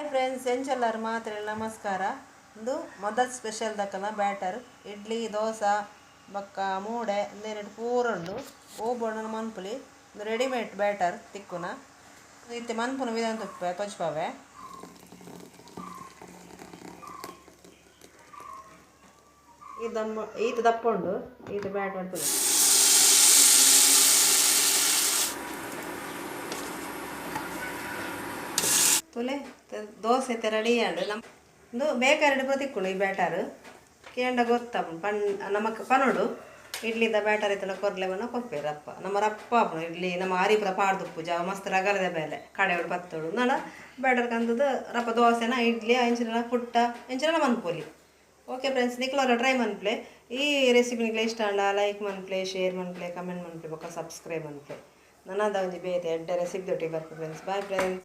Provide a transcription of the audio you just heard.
Hi friends, ಎಂಚೆಲ್ಲಾರು ಮಾತ್ರೆ ನಮಸ್ಕಾರ. ಇಂದು ಮೊದಲ ಸ್ಪೆಷಲ್ ದಕ್ಕನ ಬ್ಯಾಟರ್ ಇಡ್ಲಿ ದೋಸೆ ಬೊಕ್ಕ ಮೂಡೆ ಇಂದೇನಿಟ್ಟು ಪೂರ ಉಂಡು. ಓ ಬೋಡನ ಮನ್ಪುಲಿ. ಇಂದು ರೆಡಿಮೇಡ್ ಬ್ಯಾಟರ್ ತಿಕ್ಕುನ. ಇತ್ತೆ ಮನ್ಪುನ ವಿಧಾನ ತುಪ್ಪೆ ತೊಜ್ಪಾವೆ. ಈ ದಮ್ಮ ಈತ ದಪ್ಪ ಉಂಡು, ಈತ ಬ್ಯಾಟರ್ ತುಲೆ. ತುಲೆ, ದೋಸೆ ಇತ್ತೆ ರೆಡಿ ಆಂಡ್. ನಮ್ ಇಂದು ಬೇಕಾರೆಡ್ ಪೂರ ತಿಕ್ಕುಂಡು ಈ ಬ್ಯಾಟರ್. ಕೇಂಡ ಗೊತ್ತಾಪುಂಡು. ಪನ್ ನಮಕ್ ಪನೊಡು, ಇಡ್ಲಿದ ಬ್ಯಾಟರ್ ಇತ್ತಂಡ ಕೊರ್ಲೆ ಪಂಡ ಕೊರ್ಪೆರ್ ಅಪ್ಪ. ನಮ್ಮ ರಪ್ಪ ಆಪುಂಡು ಇಡ್ಲಿ. ನಮ್ಮ ಅರಿ ಪೂರ ಪಾಡ್ದುಪ್ಪುಜ, ಮಸ್ತ್ ರಗಲದ ಬೇಲೆ. ಕಡೆಯೋಡು ಪತ್ತೋಡು ನಡ ಬ್ಯಾಟರ್ ಕಂತುದು ರಪ್ಪ ದೋಸೆನ ಇಡ್ಲಿ ಇಂಚಿನ ಪುಟ್ಟ ಇಂಚಿನ ಮನ್ಪೊಲಿ. ಓಕೆ ಫ್ರೆಂಡ್ಸ್, ನಿಕ್ಲೋರ ಟ್ರೈ ಮನ್ಪ್ಲೆ. ಈ ರೆಸಿಪಿ ನಿಕ್ಲೆ ಇಷ್ಟ ಆಂಡ ಲೈಕ್ ಮನ್ಪ್ಲೆ, ಶೇರ್ ಮನ್ಪ್ಲೆ, ಕಮೆಂಟ್ ಮನ್ಪ್ಲೆ, ಬೊಕ್ಕ ಸಬ್ಸ್ಕ್ರೈಬ್ ಮನ್ಪ್ಲೆ. ನನದ ಒಂಜಿ ಬೇತೆ ಎಡ್ಡೆ ರೆಸಿಪಿ ದೊಟ್ಟಿಗೆ ಬರ್ಪೆ ಫ್ರೆಂಡ್ಸ್. Bye friends.